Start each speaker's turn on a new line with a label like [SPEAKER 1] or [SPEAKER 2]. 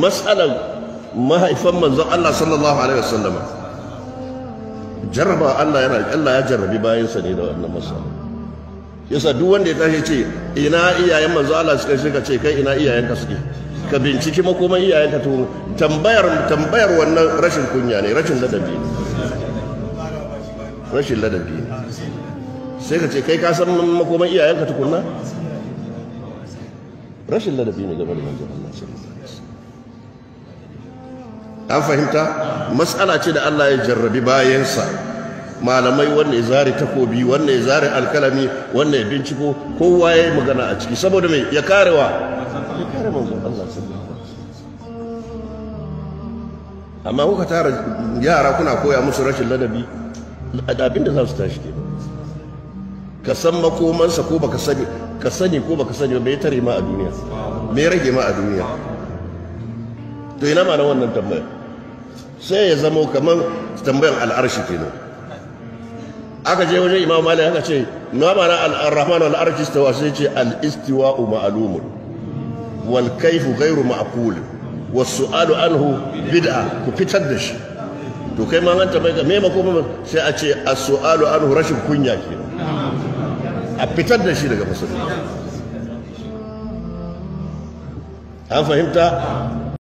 [SPEAKER 1] Matsalar mahaifan manzon Allah sallallahu alaihi wasallama jarraba Allah yana Allah ya jarrabi bayansa ne da wannan matsala. Yasa duk wanda ya tashi ce ina iyayen manzon Allah suka ce, ka ce kai ina iyayenka suke, ka binciki makoman iyayenka. To tambayar wannan rashin kunya ne, rashin ladabi ne, rashin ladabi ne. Sai ka ce kai ka san makoman iyayenka tukunna? Rashin ladabi ne game da manzon Allah sallallahu alaihi wasallam. An fahimta? Matsala ce da Allah ya jarrabi bayansa. Malamai wanda ya zare takobi, wanda ya zare alkalami, wanda ya binciko, kowa ya yi magana a ciki saboda mai ya karewa, ya kare manzon Allah sallallahu alaihi wasallam. Amma kuka tara yara kuna koya musu rashin ladabi, abinda za su tashi kenan. Ka san makomansa ko baka sani, ka sani ko baka sani ba, bai tare ma a duniya, me rage ma a duniya? To ina ma na wannan tambayar sai ya zamo kamar tambayar al'arshi kenan. Aka je wajen Imam Malik aka ce ma ma'ana al-Rahman al-arshi istawa, sai ce al-istiwa'u ma'lumun wal kayfu ghayru ma'qul was su'alu anhu bid'a. Ku fitar da shi. To kai ma an tambaye ka me makoma, sai a ce as-su'alu anhu rashin kunya kenan, a fitar da shi daga musulunci. An fahimta?